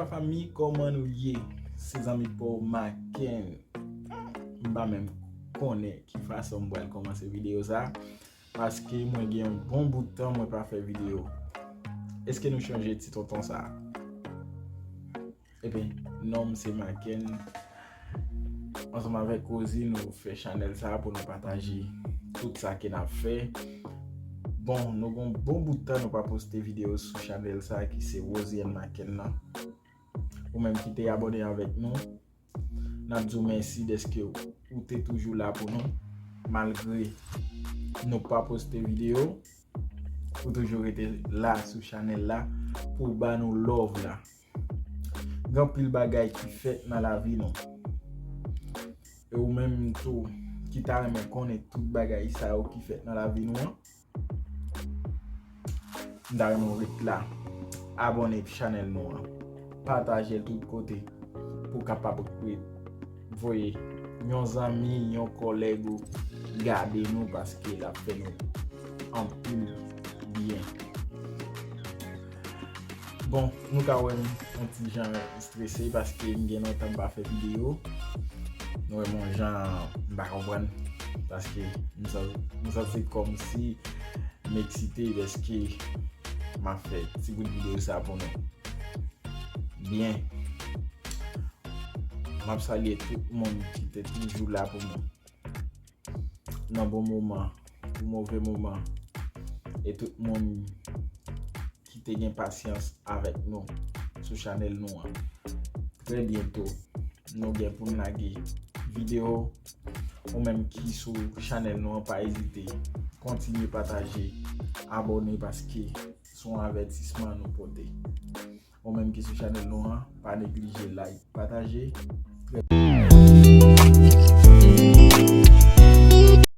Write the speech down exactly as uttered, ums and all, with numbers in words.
Fanmi, kòman nou ye? Se zanmi pa w Maken. M pa menm konnen ki fason m pral kòmanse videyo sa, paske mwen gen yon bon bout tan mwen pa fè videyo. Èske nou chonje ti tonton sa? Ebyen, non m se Maken. Ansanm avèk Rosie, nou fè chanèl sa pou nou pataje tout sa ke n ap fè. Bon, nou gon bon bout tan nou pa poste videyo sou chanèl sa ki se Rosie and Maken nan. Ou menm ki te abòne avèk nou, n ap di w mèsi dèske ou te toujou la pou nou. Malgre nou pa poste videyo, ou toujou rete la sou chanèl la pou w ba nou love la. Gen anpil bagay ki fèt nan lavi nou. E ou menm tou ki ta renmen konnen tout bagay sa yo ki fèt nan lavi nou an, m ta renmen w ret la. Abòne chanèl nou an. Pataje l tout kote pou w kapab ret voye yon zanmi, yon kòlèg ou gade nou paske l ap fè nou anpil byen. Bon, nou ka wè m yon ti jan strese paske m gen lontan m pa fè videyo. Nou wè m yon jan m pa konprann paske m san- m santi kòmsi m eksite dèske m ap fè ti bout videyo sa pou nou. Byen. M ap salye tout moun ki te toujou la pou mwen. Nan bon moman, pou move moman. E tout moun ki te gen pasyans avèk nou sou chanèl nou an. Trè byento, nou gen pou n lage videyo. Ou menm ki sou chanèl nou an, pa ezite kontinye pataje, abòne paske se yon avètisman nou pote. Ou menm ki sou chanèl nou an, pa neglije like, pataje. Trè